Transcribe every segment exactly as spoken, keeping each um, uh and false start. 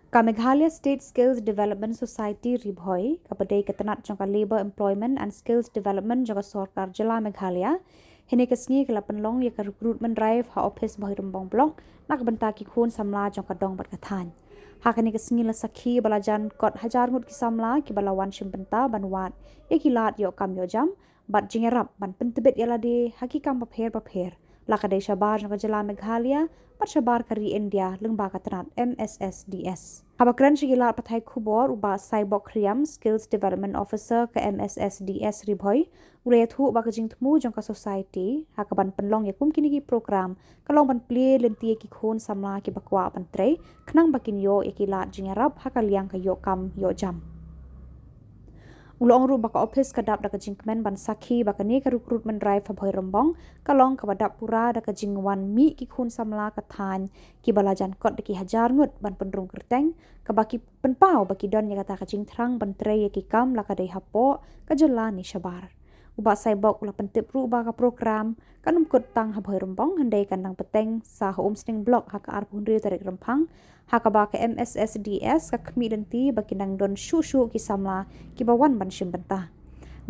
Ka Meghalaya State Skills Development Society Ri Bhoi, kaba dei ka tnat jong ka Labour, Employment and Skills Development jong ka Sorkar Jylla Meghalaya, hynne ka sngi ka la pynlong ïa ka recruitment drive ha ophis Bhoirymbong Block, na ka bynta ki khun samla jong ka dong bad ka thaiñ. Ha kane ka sngi la sakhi ba la jan kot hajar ngut ki samla kiba la wan shim bynta ban wad ïa ki lad ïoh kam ïoh jam bad jingïarap ban pyntbit ïa lade ha ki kam bapher bapher, la ka dei shabar jong ka Jylla Meghalaya bad shabar ka ri India lyngba ka tnat M S S D S. Haba kren sha ki lad pathai khubor, u Bah Saibok Khriam, Skills Development Officer ka M S S D S Ri Bhoi, u la ïathuh ba ka jingthmu jong ka Society ha kaban pynlong ïa kum kine ki program ka long ban plie lynti ïa ki khun samla kiba kwah ban trei, khnang ba kin ïoh ïa ki lad jingïarap ha ka liang ka ïoh kam ïoh jam. U la ong ruh ba ka ophis ka dap da ka jingkmen ban sakhi ba kane ka recruitment drive ha Bhoirymbong ka long kaba dap pura da ka jingwan mih ki khun samla ka thaiñ kiba la jan kot da ki hajar ngut ban pynrung kyrteng, kaba ki pynpaw ba ki don ïa kata ka jingthrang ban trei ïa ki kam la ka dei hapoh ka jylla ne shabar. U Bah Saibok u la pyntip ruh ba ka program kan ym kut tang ha Bhoirymbong, hynrei kan nang bteng sa ha Umsning Block ha ka arphew hynriew tarik Rymphang, ha kaba ka M S S D S ka khmih lynti ba kin nang don shuh shuh ki samla kiba wan ban shim bynta.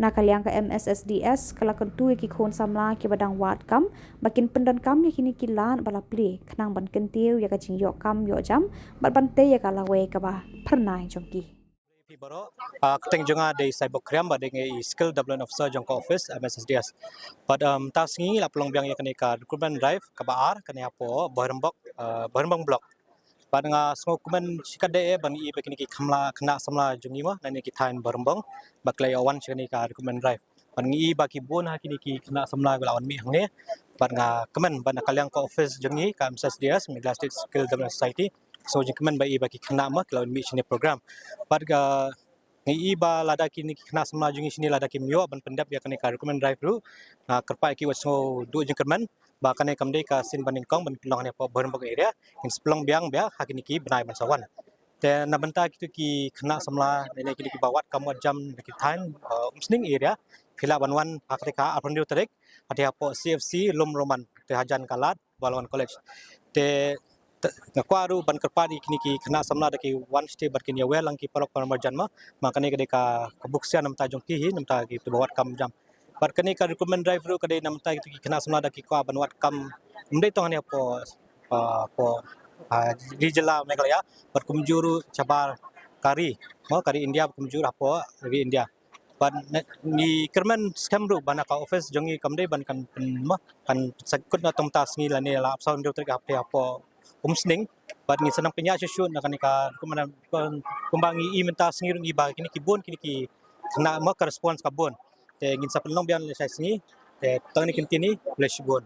Na ka liang ka M S S D S ka la kyntu ïa ki khun samla kiba dang wad kam ba kin pyndonkam ïa kine ki lad ba la plie, khnang ban kyntiew ïa ka jingïoh kam ïoh jam bad ban tei ïa ka lawei kaba phyrnai jong ki. Phi baroh, ah, kyrteng jong nga dei Saibok Khriam bad nga dei i Skill Development Officer jong ka ophis M S S D S. Bad, um, mynta ka sngi la pynlong biang ïa kane ka recruitment drive kaba ar, kane hapoh Bhoirymbong, ah, Bhoirymbong Block. Bad nga sngewkmen shikatdei eh ban ïohi ba kine ki khynnah, khynnah samla jong ngi mo, na kine ki thaiñ Bhoirymbong, ba ki la ïoh wan sha kane ka recruitment drive. Bad nga ïohi ba ki bun ha kine ki khynnah samla ki la wan mih hangne. Bad nga kmen ba na ka liang ka ophis jong ngi ka M S S D S, Meghalaya State Skill Development Society, sngewjingkmen ba ïohi ba ki khynnah mo ki la wan mih shane program. Bad nga ïohi ba lada kine ki khynnah samla jong ngi shane lada kim ïoh ban pyndep ïa kane ka recruitment drive ruh, nga kyrpad ïa ki, wat sngew duh jingkyrmen ba kane kam dei ka sien banyngkong ban pynlong hangne hapoh Bhoirymbong area, ngin sa pynlong biang biang ha kine ki bnai ban sa wan. Te na bynta kito ki khynnah samla ne kine kiba wad kam wad jam na ki thaiñ, uh, Umsning area, phi lah ban wan ha kata ka arphew hynriew tarik, ha te hapoh C F C Lum Roman, te hajan ka lad Balwan College. Te, te nga kwah ruh ban kyrpad ïa kine ki khynnah samla da ki wan shatei bad kin ïawer lang ki paralok para marjan mo, ma kane ka dei ka, ka buk sia na bynta jong ki hi, na bynta kito ba wad kam jam. Bad kane ka recruitment drive ruh ka dei na bynta kito ki khynnah samla da ki kwah ban wad kam, ym dei tang hangne hapoh, ah, hapoh, ah, ri jylla Meghalaya, bad kumjuh ruh shabar ka ri, mo, ka ri India, kumjuh hapoh ri India. Bad ne, ngi kyrmen skhem ruh ba na ka ophis jong ngi kam dei ban kan pyn, mo, kan pynsakut na tang mynta ka sngi lane la arphew saw hynriew tarik hapdeng hapoh Umsning. Bad ngin sa nang pynïaid shuh shuh na kane ka, kumba, kumba ngi ïohi mynta ka sngi ruh ngi ïohi ba kine ki bun, kine ki khynnah mo ka response ka bun. Te ngin sa pynlong biang lashai sngi. Te tang kine ki ktien, khublei shibun.